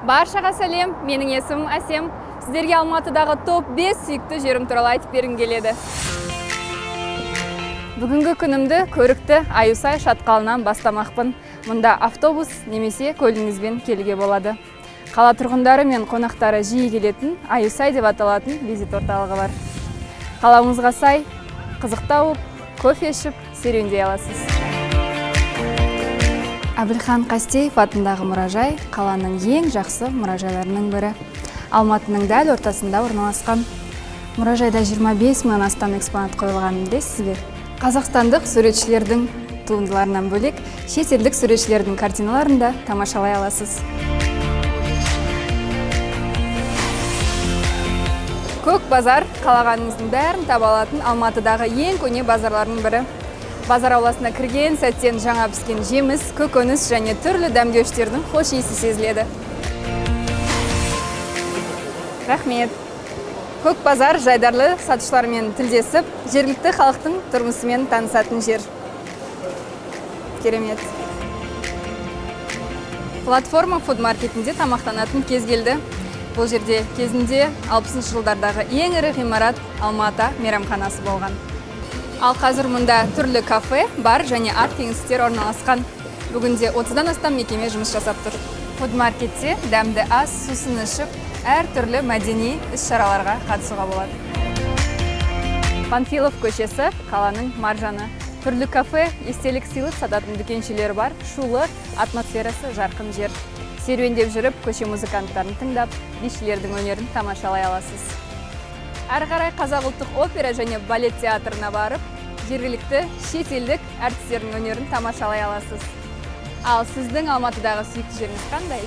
Баршаға сәлем, менің есімім Әсем. Сіздерге Алматыдағы топ 5 сүйікті жерім туралы айтып бергім келеді. Бүгінгі күнімді көрікті Аюсай шатқалынан бастамақпын. Мұнда автобус немесе көлігіңізбен келуге болады. Қала тұрғындары мен қонақтары жиі келетін Аюсай деп аталатын визит орталығы бар. Қалауыңызға сай қызық тауып, кофе ішіп, серуендей аласыз. Әбілхан Қастеев атындағы мұражай қаланың ең жақсы мұражайларының бірі. Алматының дәл ортасында орналасқан. Мұражайда 25 мыңнан астам экспонат қойылғанын білесіз бе? Қазақстандық суретшілердің туындыларынан бөлек, шетелдік суретшілердің картиналарын да тамашалай аласыз. Көк базар қалағаныңыздың бәрін таба алатын Алматыдағы ең көне базарлардың бірі. Базар ауласына кірген сәттен жаңа піскен жеміс, көкөніс және түрлі дәмдеуіштердің хош иісі сезіледі. Рахмет. Көк базар жайдарлы сатушылармен тілдесіп, жергілікті халықтың тұрмысымен танысатын жер. Керемет. Платформа фудмаркетінде тамақтанатын кез келді. Бұл жерде кезінде 60 жылдардағы ең ірі ғимарат Алматы мейрамханасы болған. Ал қазір мұнда түрлі кафе, бар және арт кеңістіктер орналасқан. Бүгінде 30-дан астам мекеме жұмыс жасап тұр. Фудмаркетте дәмді ас, сусын ішіп, әр түрлі мәдени іс-шараларға қатысуға болады. Панфилов көшесі қаланың маржаны. Түрлі кафе, естелік сыйлық сататын дүкеншелері бар, шулы, атмосферасы жарқын жер. Серуендеп жүріп, көше музыканттарын тыңдап, бишілердің өнерін тамашалай аласыз. Әрі қарай Қазақ ұлттық опера және балет театрына барып, жергілікті шетелдік әртістердің өнерін тамашалай аласыз. Ал сіздің Алматыдағы сүйікті жеріңіз қандай?